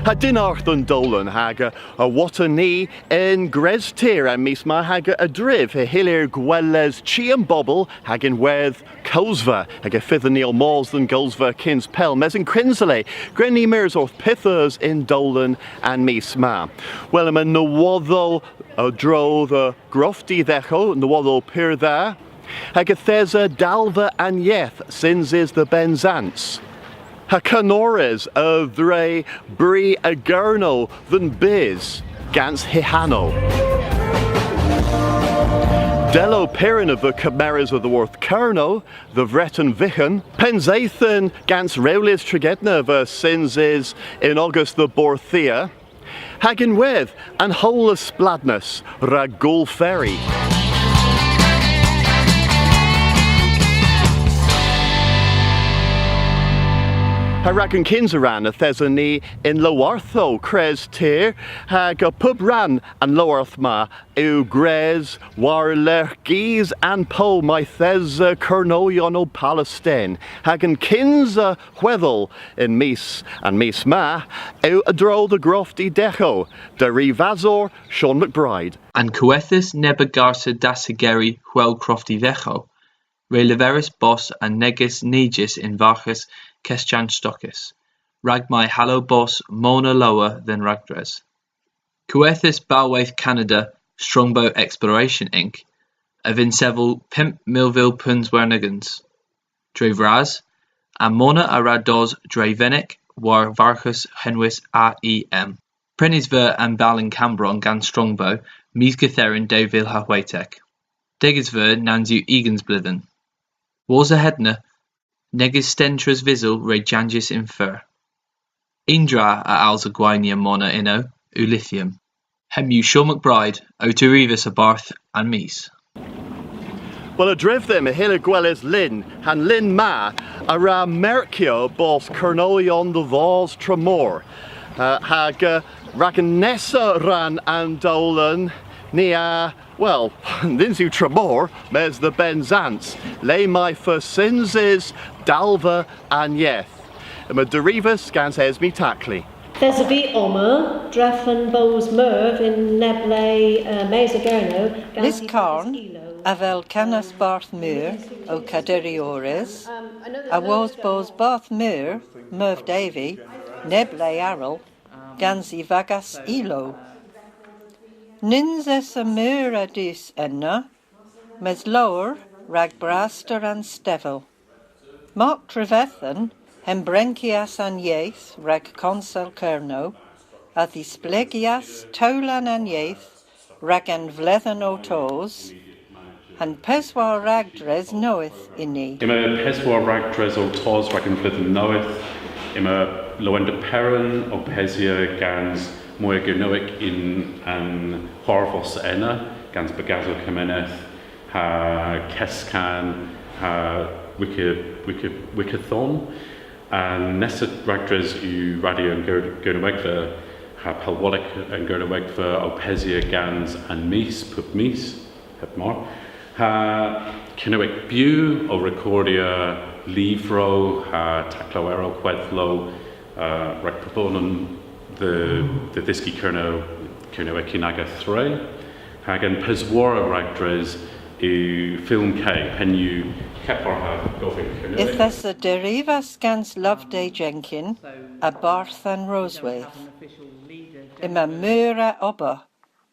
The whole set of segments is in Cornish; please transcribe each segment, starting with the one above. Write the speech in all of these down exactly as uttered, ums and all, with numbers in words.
Ha dynnargh dhe'n dowlen hag a, a wotton ni yn Gres Tir an mis ma hag a, a-dryv hy hyllir gweles chi an bobel hag ynwedh Kowsva, hag y fydhyn ni ow mos dhe'n Gowsva kyns pell, mes yn kynsa le, gwren ni mires orth pyth eus y'n dowlen an mis ma. Wel, yma nowodhow a-dro dhe Grofti Dheghow, nowodhow pur dha, hag yth esa Dalva an Yeth, synsys dhe Bennsans. Ha kanores a-dro dhe bri a Gernow dhe'n bys gans hy hanow. Delow Piran a veu kemerys a-dhyworth Kernow dhe Vreten Vyghan. Pennseythen gans rewlys Tregedna a veu synsys yn ogas dhe Borthia. Hag ynwedh an howl a spladnas rag Gool Ferri. Ha rag an kynsa rann yth eson ni yn lowarthow Kres Tir, hag a pub rann an lowarth ma yw gwrys war-lergh gis an pow mayth esa Kernowyon ow palas sten, hag an kynsa hwedhel y'n mis, an mis ma, yw a-dro dhe Grofti Dheghow, dhe ri vasor Sean McBride. An kowethas neb a garsa dassigeri Hwel Crofti Dheghow, re leveris bos an negys nijys yn varghas Kesjan Stokes, rag may hallo bos mona lowr dhe'n ragdres. Kowethas balweyth Kanada Strongbow Exploration Inc a vynn sevel pymp milvil peuns warn ugens. Dre vras, an mona a wra dos dre vennik war varghas henwys A E M. Prenys veu an bal yn Kammbronn gans Strongbow mis Gortheren dew vil ha hwetek. Degys veu nans yw ugens bledhen. Wosa hedna, negys sten tresvysyl re janjyas yn feur. Unn dra a alsa gwaynya mona ynno yw lithium. Hemm yw Sean McBride, ow terivas a-barth An Mis. Wel, a-dryv dhymm y hyllir gweles lynn, ha'n lynn ma a wra merkya bos Kernowyon dhe vos tramor. Uh, hag, uh, rag an nessa rann an dowlen, ni a, wel, nyns yw tramor, mes dhe Bennsans, le may feu synsys Dalva an Yeth. Yma derivas gans Esme Tackley. Yth esov vy omma drefen bos Merv yn neb le, uh, mes a Gernow, gans Liz Carne, avel Kannas Bardh Meur, ow kaderiores, awos bos Bardh Meur, Merv Davey, neb le arall, gans y vagas ilow. Nyns esa meur a dus ena, mes lowr rag braster an stevel. Mark Trevethan, hembrenkyas an yeth rag Konsel Kernow, a dhisplegyas towlen an yeth rag an vledhen ow tos, ha'n peswar ragdres nowydh ynni. Yma peswar ragdres ow tos rag an vledhen nowydh. Yma Lowender Peran ow pesya gans moy a Gernewek yn an hwarvos ena, gans bagasow kemeneth, ha keskan, ha wiki, wiki, wikithon. An nessa ragdres yw Radyo an Ger-, Gernewegva, ha Pellwolok an Gernewegva ow pesya gans An Mis pub mis, heb mar. Ha Kernewek Bew ow rekordya lyvrow ha taklow erel, hwedhlow, uh, rag pobel dhe, dhe dhyski Kernow, Kernewek yn aga thre. Hag an peswara ragdres yw Film K, pan yw kepar ha govyn Kernewek. Yth esa derivas gans Loveday Jenkin a-barth An Rosweyth. Yma meur a ober,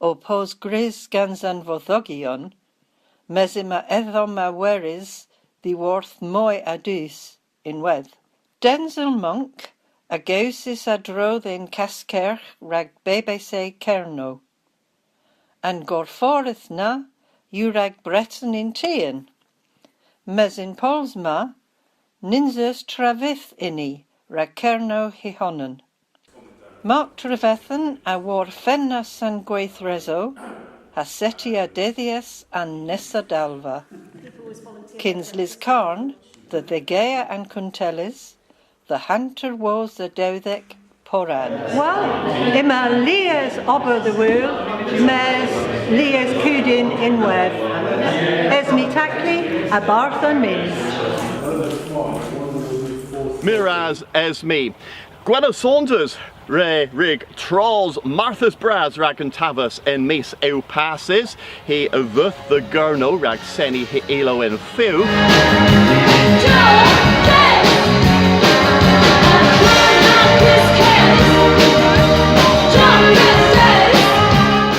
ow pos gwrys gans an vodhogyon, mes yma edhom a weres dhyworth moy a dus ynwedh. Denzil Monk a gewsis a-dro dhe'n kaskyrgh rag B B C Kernow. An gorforeth na yw rag Breten yn Tien, mes y'n pols ma, nyns eus travyth ynni rag Kernow hy honan. Mark Trevethan a worfennas an gweythresow ha settya dedhyas an nessa dalva. Kyns Liz Carne, dhe dhegea an kuntelles, dhe hanter wosa dewdhek poran. Wel, yma lies ober dhe wul, mes lies kudyn ynwedh. Esme Tackley, a-barth An Mis. Meur ras Esme. Gwenno Saunders re wrug tros marthys bras rag an taves yn mis eus passys. Hi a dheuth dhe Gernow rag seni hy ilow yn few.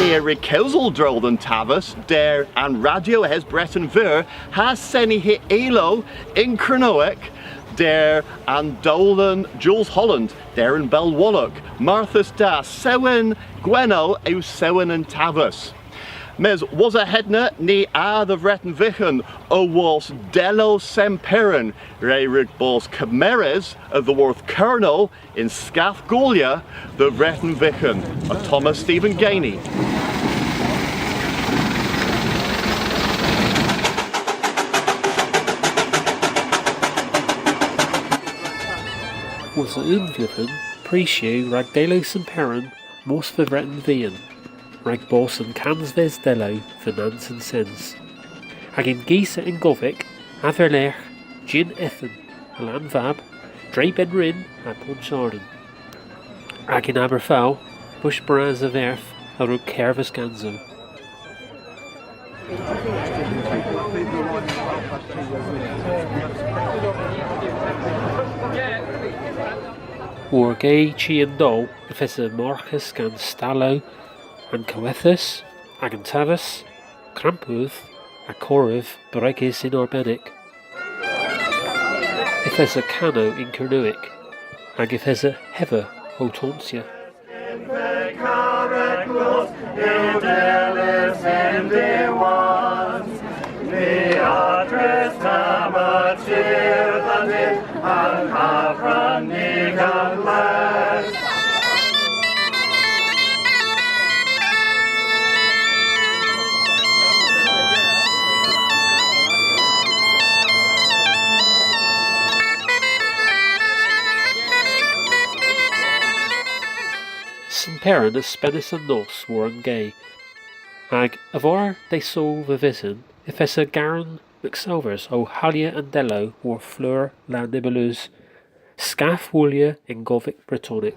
Hi a wrug kewsel a-dro dhe'n taves der an radyo a-hys Breten Veur ha seni hy ilow yn Kernewek der an dowlen Jools Holland, der an bellwolok. Marthys da, sewen Gwenno yw sewen an taves. Mes wosa henna ni a dhe Vreten Vyghan awos delow Sen Peran, re wrug bos kemerys a-dhyworth Kernow yn skath golya dhe Vreten Vyghan, ottomma Stephen Gainey. Wosa unn vledhen, prys yw rag delow Sen Peran mos dhe Vreten Vian, rag bos an kansves delow dhe Nans an Sens. Hag yn gis an Govik, a-dherlergh, Jynn Ethan, ha Lannvab, dre Bennrynn ha Pontarden. Hag yn Aberfal, bush bras a verth a wrug kerdhes ganso. War gay chi an doll, yth esa marghas gans stalow an kowethas, hag an taves, krampouth, ha korev bregys yn arbennik. Yth esa kanow yn Kernewek, hag yth esa hevva ow tonsya. Sen Peran a spenas an nos war an gay, hag a-varr dy' Sul dhe vyttin, yth esa Garan Mcsalvers ow halya an delow war Fleur la Nébuleuse, skath wolya yn Govik Bretonek.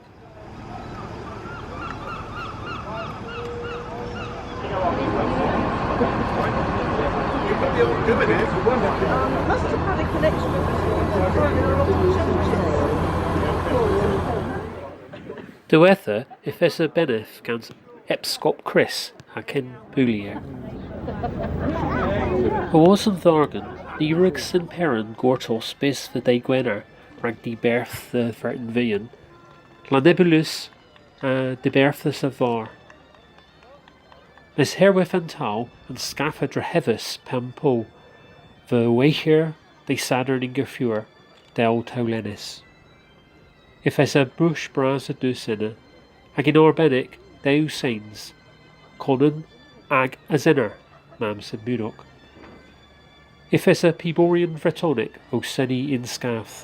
Diwettha, yth esa bennath gans Epskop Chris ha Ken Boulier. Awos an dhargan, ny wrug Sen Peran gortos bys dhe dy' Gwener rag diberth dhe Vreten Vian. La Nébuleuse a dhiberthas a-varr. Mes herwydh an towl, an skath a drehevas Pempoull, dhe weythyer dy' Sadorn yn Gorthugher, dell towlennys. Yth esa bush bras a dus ena, hag yn arbennik dew sans, Konan hag Azenor, mamm Sen Budok. Yth esa piboryon Vretonek ow seni y'n skath,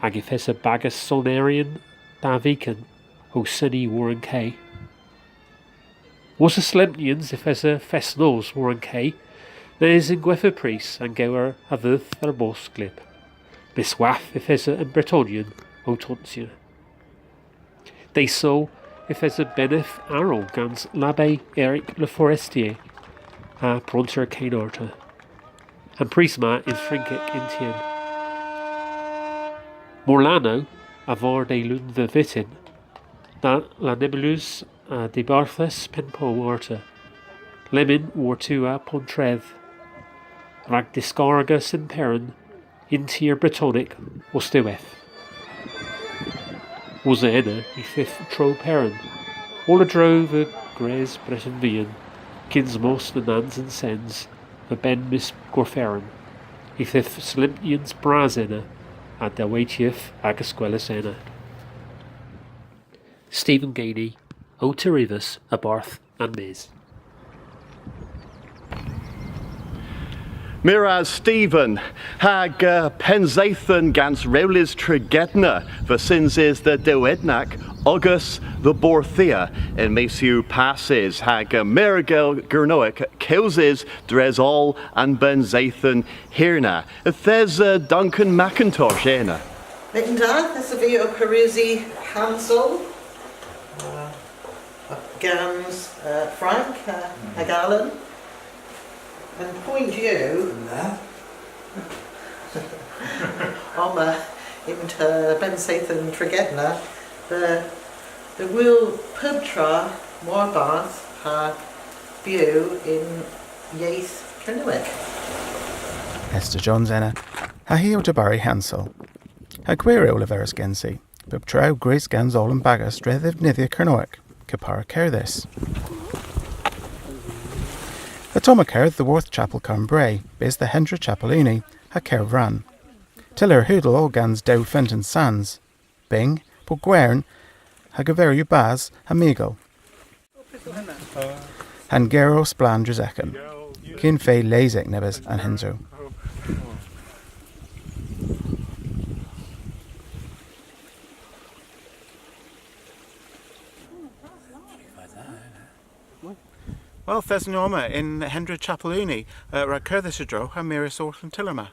hag yth esa bagas sonneryon da viken ow seni war an kay. Wosa solempnyans yth esa fest-noz war an kay, mes yn gwettha prys an gewer a dheuth ha bos glyb. Mes hwath yth esa an Bretonyon ow tonsya. Dy' Sul yth esa bennath arall gans l'abbé Eric Le Forestier ha Pronter Cain Arta. An prys ma yn Frynkek yn tien. Morlanow, a-varr dy' Lun dhe vyttin, la, la Nébuleuse a dhiberthas Pempoull arta. Lemmyn war-tu ha Pontrydh, rag diskarga Sen Peran yn tir Bretonek orth diwedh. Wosa ena y fydh tro Peran, oll a-dro dhe gres Breten Vian, kyns mos dhe Nans an Sens, dhe benn mis Gortheren. Y fydh solempnyans bras ena, ha deweytyow agas gweles ena. Stephen Gainey, ow terivas a-barth An Mis. Meur ras Stephen, hag, uh, pennseythen gans rewlys Tregedna, a veu synsys dhe Dewednak ogas dhe Borthia yn mis eus passys, hag, uh, meur a Gernowek kewsys dres oll an bennseythen hir na. Yth esa, uh, Duncan McIntosh ena. Myttin da, yth esov vy ow kerusi hansel, uh, gans, uh, Frank, uh, hag Alan. An poynt yw, na. Omma yn, uh, Bennseythen Tregedna, dhe, dhe wul pub tra warbarth ha bew yn yeth Kernewek. Esther Johns ena, ha hi ow tybri hansel. Ha gwir yw leverys gensi, pub tra yw gwrys gans oll an bagas dre dhevnydhya Kernewek, kepar ha kerdhes. Ottomma kerdh dhyworth Chapel Karn Bre, bys dhe hendra Chapel Uni, ha Kervran. Tyller hudel o gans dew fenten sans, byng, po gwern, ha goverow bas, ha mygel. Ha'n gerow splann dres eghen. Kyn fe lesek nebes an hensow. Wel, yth esen ni omma yn hendra Chapel Uni, uh, rag kerdhes a-dro ha mires orth an tyller ma.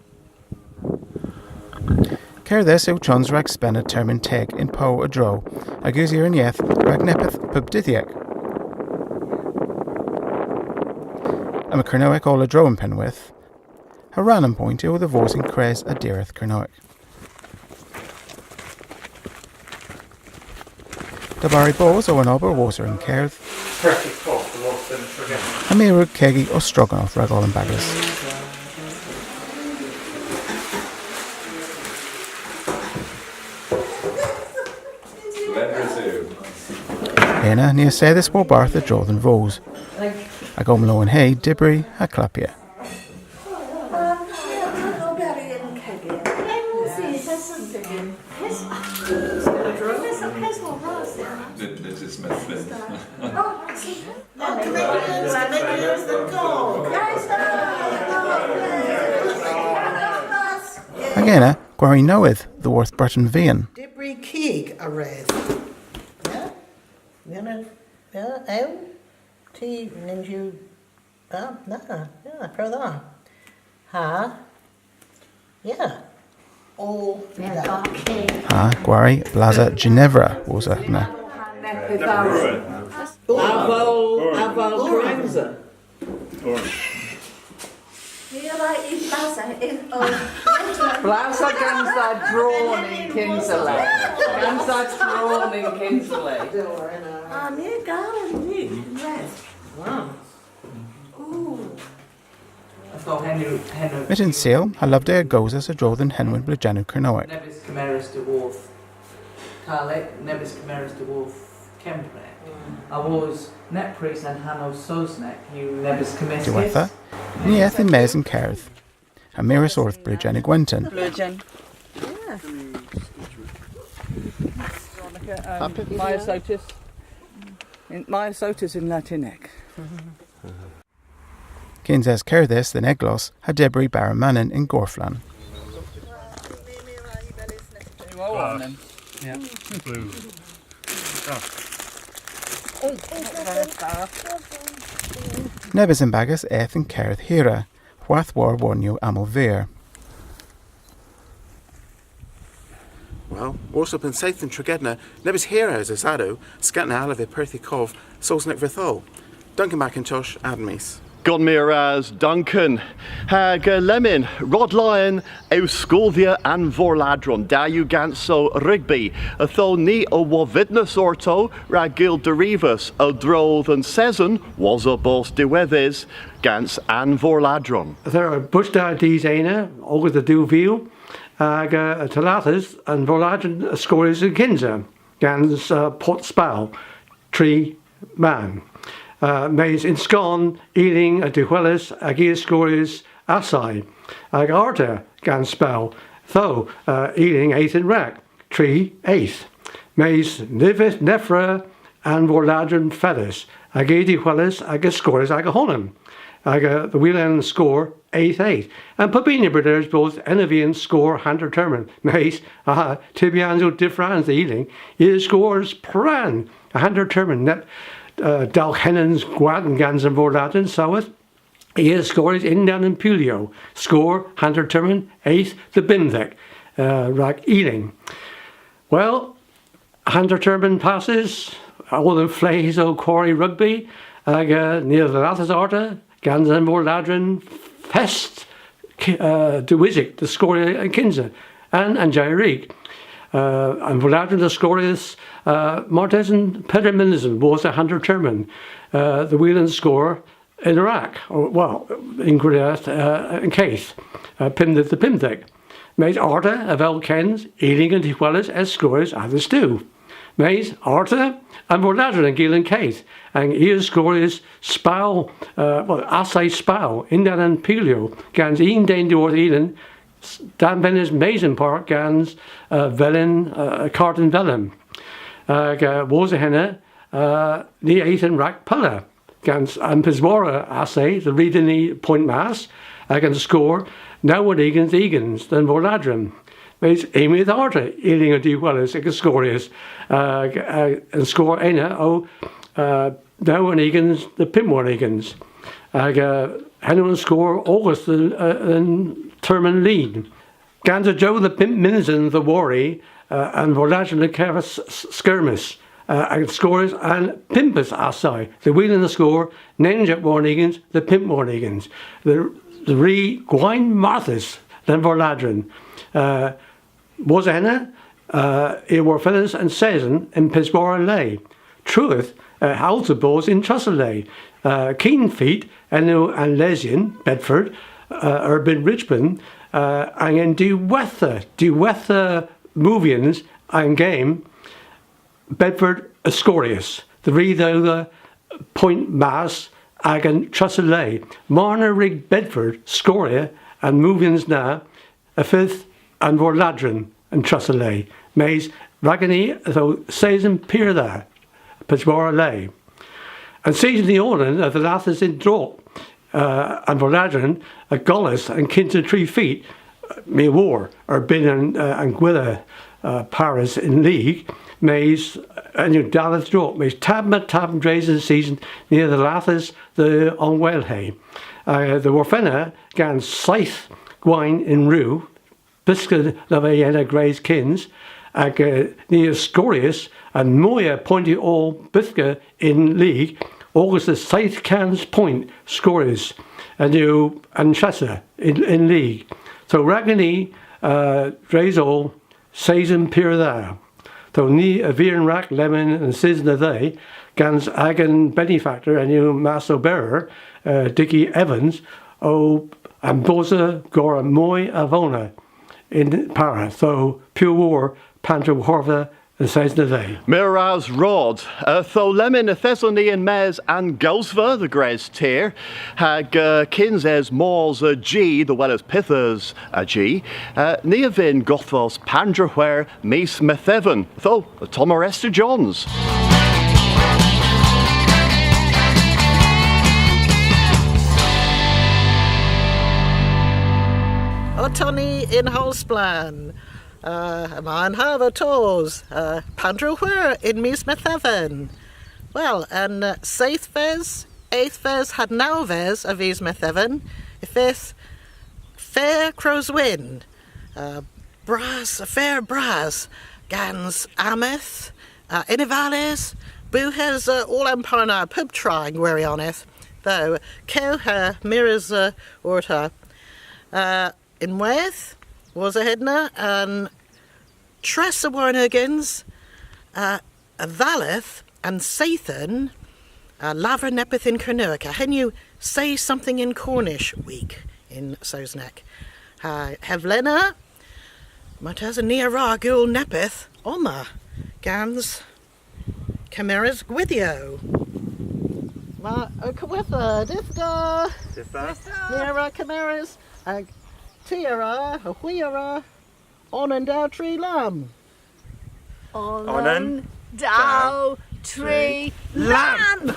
Kerdhes yw chons rag spena termyn teg yn pow a-dro, hag usya an yeth rag neppyth pub dydhyek. Yma Kernewek oll a-dro yn Pennwydh, ha rann an poynt yw dhe vos yn kres a diredh Kernewek. Dybri bos o an ober wosa an kerdh. Ha my a wrug kegi ow stroganoff rag oll an bagas. Ena, ni a esedhas warbarth a-dro dhe'n voos. Hag omlowenhe dybri ha klappya. Hag ena, gwari nowydh dhyworth Breten Vian. Dybri kig a res. Ya? Ya, ya, ew? Ty, nyns yw Ah, na, na, pur dha. Ha. Ya. O, da. Ha, gwari, blasa Ginevra, wosa na. Aval, aval Grimesa. Blasa gans dha dron yn kynsa le. Gans dha dron yn kynsa le. Ah, my a gar an luk. Wow. Ooh. Ytho henn yw, henn yw. Myttin Sul ha Loveday a gowsas a-dro dhe'n henwyn bleujennow Kernewek. Nebes kemerys dhyworth Kaldek, nebes kemerys dhyworth Kembrek. Awos neb prys an hanow Sowsnek yw nebes kemyskys. Diwettha, ni eth yn-mes y'n kerdh. Ha mires orth bleujennow gwenton. Bleujen. Veronica, um, Myosotis. Yn, Myosotis yn Latinek. Kyns es kerdhes dhe'n eglos ha dybri bara manyn y'n gorflan. Nebes a'n bagas eth y'n kerdh hira, hwath war wonyow amal vir. Wel, wosa Pennseythen Tregedna, nebes hir esa asadow, skant na allav vy perthi kov Sowsnek vytholl. Duncan Mackintosh, Admys. Gonn meur ras Duncan. Hag, eh, lemmyn, Rod Lyon, ow skoodhya an vorladron, da yw ganso rugbi. Ytho ni a wovynnas orto rag gul derivas a-dro dhe'n seson, wosa bos diwedhys, gans an vorladron. Yth era bush da dus ena, ogas dhe dhew vil, hag, eh, y tallathas an vorladron a skoryas yn kynsa, gans, eh, Pott Spal, tri mann. Eh, mes yn skon, Ealing a dhehwelis hag i a skoryas assay, hag arta gans Spal, ytho, eh, Ealing eth yn rag, tri eth. Mes ny vydh nevra an vorladron fethys, hag i a dhehwelis hag a skoryas aga honan. Hag, eh, dhe wul an skor eth eth. An pub huni a brederis bos ena vy an skor hanter termyn. Mes, ah, tybyansow dyffrans dhe Ealing, i a skoryas poran, hanter termyn, neb, eh, dalghennans gwadan gans an vorladron, soweth. I a skoryas yn-dann an pulyow. Skor hanter termyn, eth dhe bymthek. uh, rag Ealing. Wel, hanter termyn passys, oll an fleghes ow kwari rugbi, hag, uh, ni a dhallathas arta, gans an Vorladron fest, uh, diwysyk, dhe skorya an kynsa, an, an jei a wrug. Uh, an Vorladron a skoryas, uh, martesen peder mynysen wosa hanter termyn, uh, dhe wul an skor yn-rag, o, wel, yn gwirionedh, uh, yn keth, uh, pymthek dhe bymthek. Mes arta avel kyns, Ealing a dhehwelis ev skoryas a-dhistowgh. Mes arta an Vorladron yn gul an keth, hag i a skoryas spal, uh, wel, assay spal, yn-dann an pilyow, gans unn den dhyworth Ealing, s-, danvenys mes a'n park gans, uh, velyn, uh, kart yn velyn. Hag, uh, wosa henna, uh, ni eth yn-rag pella. Gans an peswara assay, dhe ri dhyn ni poynt mas, hag an skor, naw warn ugens ugens dhe'n Vorladron. Mes unn myth arta, Ealing a dhehwelis hag a skoryas, uh, uh, an skor ena o, uh, naw warn ugens dhe pymp warn ugens. Hag, uh, henn o an skor ogas dhe, uh, an termyn leun. Gans a-dro dhe bymp mynysen dhe wari, uh, an Vorladron a gavas s-, s-, skirmish, uh, hag a skoryas an pympes assay. Dhe wul an skor, nownsek warn ugens, dhe pymp warn ugens. Dhe, dhe ri gwayn marthys dhe'n Vorladron. Uh, wosa henna, uh, i a worfennas an seson yn peswara le. Truth, uh, a alsa bos yn tressa le. Uh, kyn fit, ena an lesyon, Bedford, uh, erbynn Richmond, uh, hag y'n diwettha, diwettha movyans an gem, Bedford a skoryas. Dhe ri dhedha poynt mas hag yn tressa le. Mar na wrug Bedford skorya an movyans na, y fydh an Vorladron yn tressa le. Mes ragon ni yth o seson pur dha, peswara le. An seson y onan a dhallathas yn-drop, uh, an Vorladron a gollas an kynsa tri fit, uh, my a wor, erbynn an, uh, an gwella, uh, parys y'n lig, mes, uh, yw dalleth drop, mes tamm ha tamm dres an seson ni a dhallathas dhe omwellhe. Uh, dhe worfenna gans seyth gwayn yn rew, bythkweth na veu henna gwrys kyns, hag, uh, ni a skoryas an moyha poynt oll bythkweth y'n lig, ogas dhe seyth kans poynt skorys, yw an tressa y'n, y'n lig. So ragon ni, uh, dres oll seson pur dha. So ni a vir yn-rag lemmyn an seson a dheu, gans agan benefactor, an yw masoberer, uh, Dickie Evans, o ambosa gorra moy a vona yn para. So, piw a wor pandr'a hwarva an seson a dheu. Meur ras, Rod. Uh, ytho lemmyn yth eson ni yn-mes a'n Gowsva dhe Gres Tir, hag, uh, kyns es mos, uh, a-ji dhe weles pyth eus a-ji, uh, ni a vynn godhvos pandr'a hwer mis Metheven. Ytho, otomma Esther Johns. Otta ni yn howl splann. Uh, yma an hav ow tos, uh, pandr'a hwer yn mis Metheven. Wel, an, uh, seythves, ethves ha nawves a vis Metheven, y fydh Fer Krowswynn, uh, bras, fer bras, gans ammeth, uh, enevales, buhes, uh, oll an par na, pub tra yn gwiryonedh. Ytho, kewgh ha mires, uh, orta. Uh, Ynwedh, wosa hedna, an tressa warn ugens, uh, a dhalleth an seythen, uh, lavar neppyth yn Kernewek, ha henn yw say something in Cornish week yn Sowsnek. Ha hevlena, martesen ni a wra gul neppyth omma gans kemeres gwydhyow. Yma, uh, kowetha, dydh da! Dydh da. Ni a wra kemeres, hag ty a wra, ha hwi a wra, onan, dew, tri, lamm. Onan, dew, tri, lamm!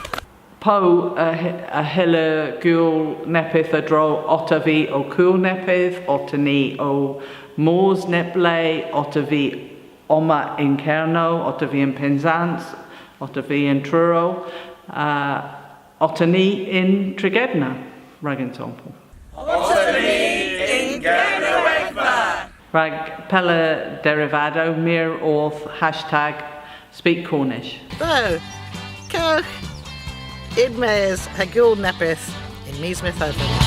Po a, hy- a hylla gul neppyth a-dro, otta vy ow kul neppyth, otta ni ow mos neb le, otta vy omma yn Kernow, otta vy yn Pennsans, otta vy yn Truru, uh, otta ni yn Tregedna, rag ensampel. Otta ni yn Kernewegva! Rag pella derivadow, meur orth hashtag speak Cornish. Ytho, kewgh yn-mes ha gul neppyth yn mis Metheven.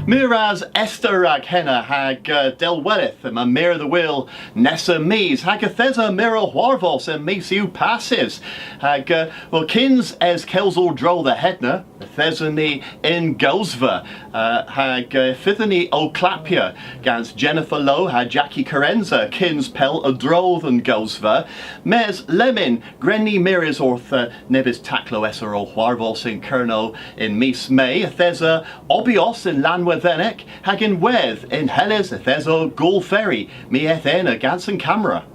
Meur ras Esther rag henna hag, uh, dell welydh yma meur dhe wul nessa mis, hag yth esa meur ow hwarvos y'n mis yw passys. Hag, uh, wel, kyns es kewsel a-dro dhe hedna, yth eson ni yn Gowsva, uh, hag, uh, y fydhyn ni ow klappya gans Jennifer Lowe ha Jackie Carenza kyns pell a-dro dhe'n Gowsva. Mes lemmyn, gwren ni mires orth, uh, nebes taklow esa ow hwarvos yn Kernow yn mis Me. Yth esa Obby Oss yn Lannwedhenek, hag ynwedh yn Hellys yth esa Gool Fairy. My eth ena gans an kamera.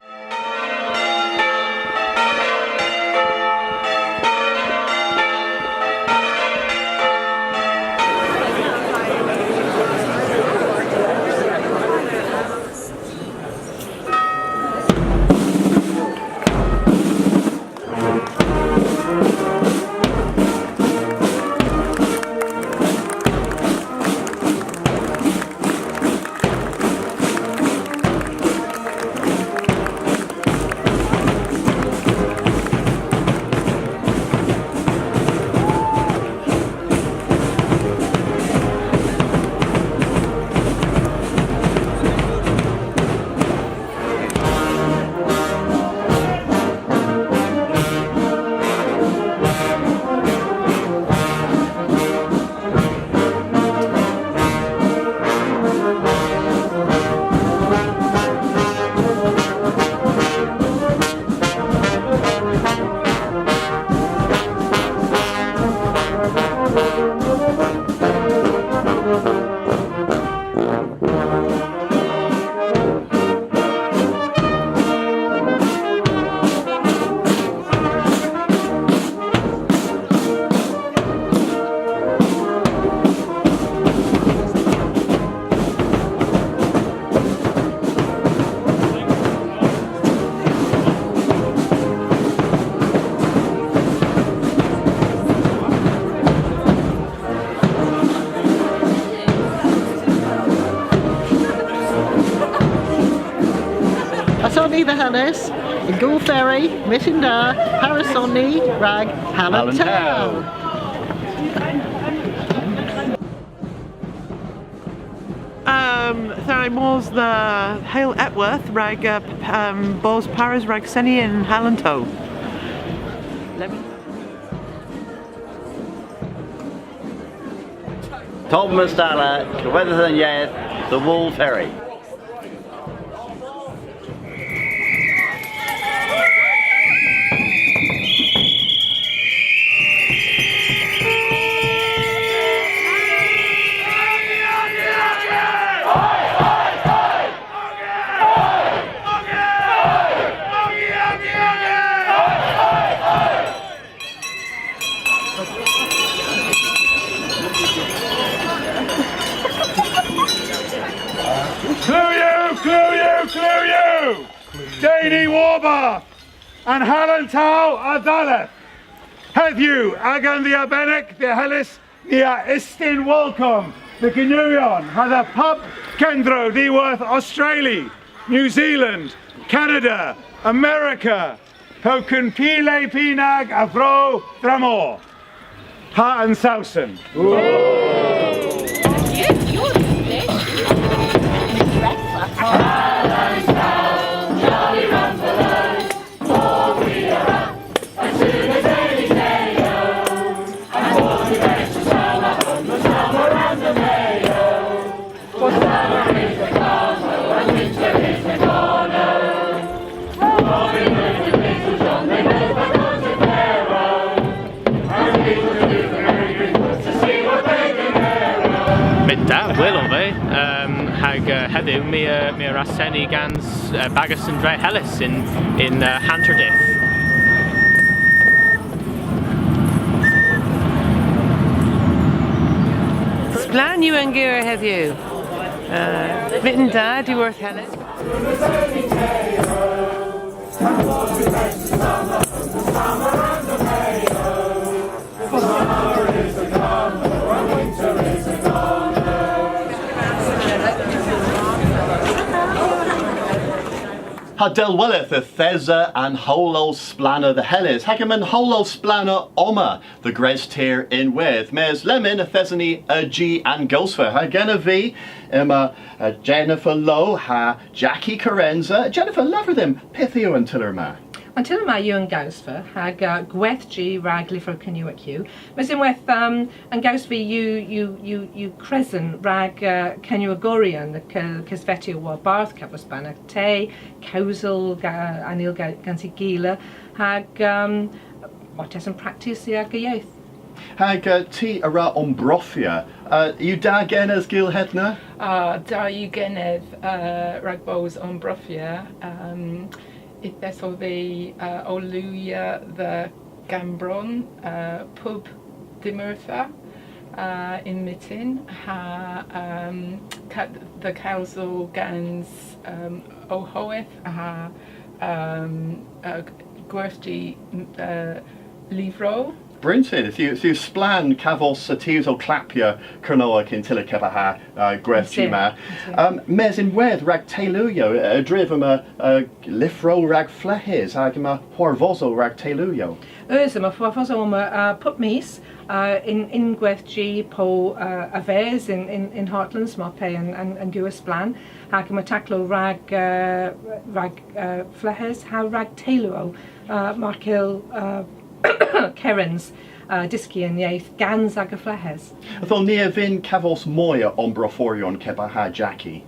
Yth eson ni dhe Hellys, yn Gool Fairy, myttin da, parys on ni rag Hal an Tow. Um, yth esa mos dhe Heyl Epworth rag, uh, p-, um, bos parys rag seni yn Hal an Tow. Tom Mastala, Kowethas an Yeth, The Wool Ferry. Kleuyewgh, kleuyewgh, kleuyewgh! Deni warbarth! An Hal an Tow a dhalleth! Hedhyw, hag yn dha arbennik dhe Hellys, ni a ystyn wolkom dhe Gernowyon ha dhe bub kendro dhiworth Ostrali, New Zealand, Kanada, Amerika, po kunn py le pynag a vro tramor. Ha an Sowson. Myttin da, Will ov vy, um, hag, uh, hedhyw my, uh, my a wra seni gans, uh, bagas an dre Hellys yn, yn, uh, hanter dydh. Splann yw an gewer hedhyw. Uh, myttin da, dhiworth Hellys. Ha dell welydh yth esa an howlow splanna dhe Hellys, hag yma an howlow splanna omma dhe Gres Tir ynwedh, mes lemmyn yth eson ni a-ji an Gowsva, ha genev vy yma, uh, Jennifer Lowe ha Jackie Carenza. Jennifer, lavar dhymm, pyth yw an tyller ma? An tyller ma yw an Gowsva, hag, uh, gwerthji rag lyvrow Kernewek yw. Mes ynwedh, um, an Gowsva yw, yw, yw, yw kresen rag, uh, Kernewegoryon dhe ke-, kesvetya war barth, kavos banna te, kewsel ga-, an eyl ga-, gans y gila, hag, um, martesen praktisya aga yeth. Hag, uh, ty a wra ombrofya, uh, yw da genes gul hedna? Ah, da yw genev, uh, rag bos ombrofya, um, yth esov vy, uh, ow lewya dhe Gambron, uh, pub dydd Mergher, uh, yn myttin, ha, um, ka-, dhe kewsel gans, um, ow howeth, ha, um, uh, gwerthji, uh, lyvrow. Bryntin, yth yw, yth yw splann kavos, uh, tus ow klappya Kernewek yn tyller kepar ha, uh, gwerthji ma. Um, mes ynwedh rag teyluyow, uh, a-dryv yma, uh, lyvrow rag fleghes, hag yma hwarvosow rag teyluyow. Eus, yma hwarvosow omma, uh, pub mis, uh, yn, yn gwerthji po, uh, a-ves yn, yn, yn Heartlands, mar pe an, an, an gewer splann, hag yma taklow rag, uh, rag, uh, fleghes ha rag teyluyow, uh, mar kyll, uh, kerens, uh, dyski an yeth gans aga fleghes. Ytho ni a vynn kavos moy a ombrofyoryon kepar ha Jackie.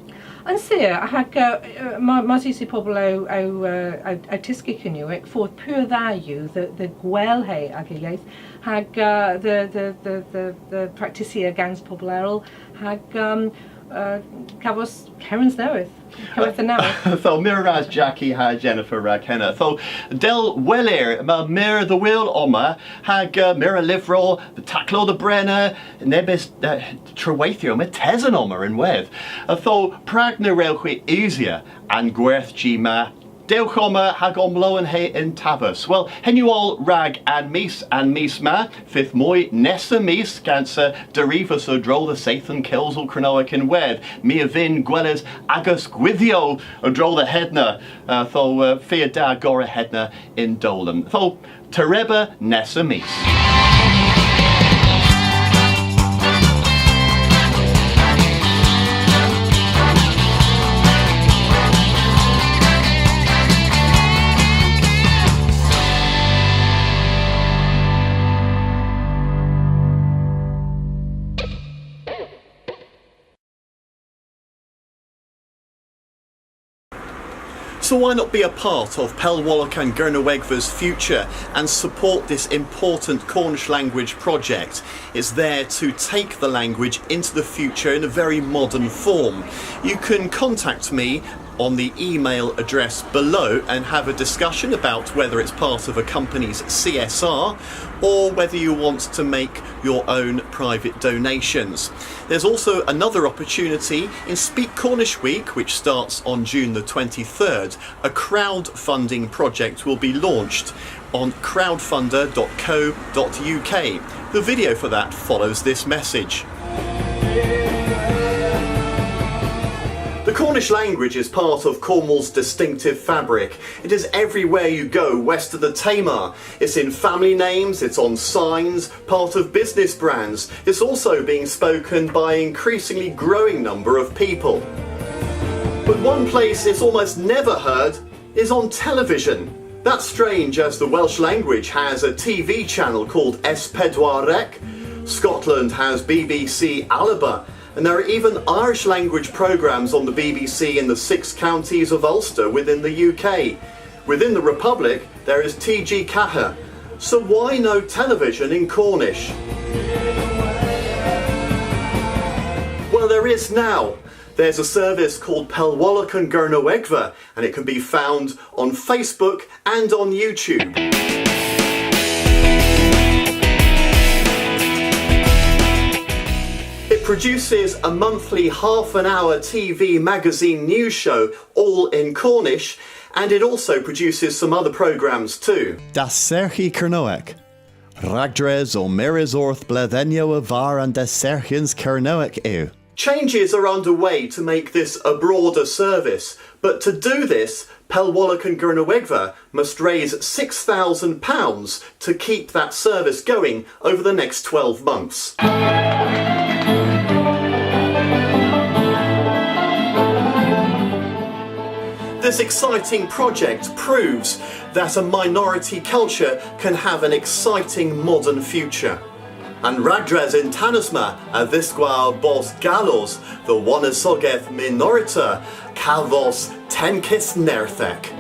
Yn sur, hag, uh, uh, ma-, mars eus y pobel ow, ow, uh, ow, ow tyski Kernewek, fordh pur dha yw dhe, dhe gwellhe aga yeth, hag, uh, dhe, dhe, dhe, dhe, dhe praktisya gans pobel erel, hag, um, uh, kavos kerens nowydh. Kowetha nowydh. Ytho, meur ras Jackie ha Jennifer rag henna. Ytho, dell welir, yma meur dhe wul omma, hag, uh, meur a lyvrow, taklow dhe brena, nebes, uh, treweythyow, martesen omma ynwedh. Ytho, prag na wrewgh hwi usya an gwerthji ma? Dewgh omma hag omlowenhe yn tavas. Wel, henn yw oll rag An Mis, an mis ma. Fydh moy nessa mis gans, uh, derivas a-dro dhe Seythen Kewsel Kernewek ynwedh. My a vynn gweles agas gwydhyow a-dro dhe hedna. Uh, ytho, uh, fia da gorra hedna y'n dowlen. Ytho, terebo nessa mis. So why not be a part of Pellwolok an Gernewegva's future and support this important Cornish language project? It's there to take the language into the future in a very modern form. You can contact me on the email address below and have a discussion about whether it's part of a company's C S R or whether you want to make your own private donations. There's also another opportunity. In Speak Cornish Week, which starts on June the twenty-third, a crowdfunding project will be launched on crowdfunder dot co dot U K. The video for that follows this message. The Cornish language is part of Cornwall's distinctive fabric. It is everywhere you go west of the Tamar. It's in family names, it's on signs, part of business brands. It's also being spoken by an increasingly growing number of people. But one place it's almost never heard is on television. That's strange, as the Welsh language has a T V channel called S Pedwar Ec, Scotland has B B C Alba, and there are even Irish language programmes on the B B C in the six counties of Ulster within the U K. Within the Republic, there is T G Ceathair. So why no television in Cornish? Well, there is now. There's a service called Pellwolok an Gernewegva, and it can be found on Facebook and on YouTube. It produces a monthly half an hour T V magazine news show, all in Cornish, and it also produces some other programmes too. Dasserghi Kernewek. Ragdres ow mires orth bledhynnyow a-varr an dasserghyans Kernewek yw. Changes are underway to make this a broader service, but to do this, Pellwolok an Gernewegva must raise six thousand pounds to keep that service going over the next twelve months. This exciting project proves that a minority culture can have an exciting modern future. An ragdres yntanus ma a dhiskwa bos gallos dhe wonisogeth minorita kavos tenkys nerthek.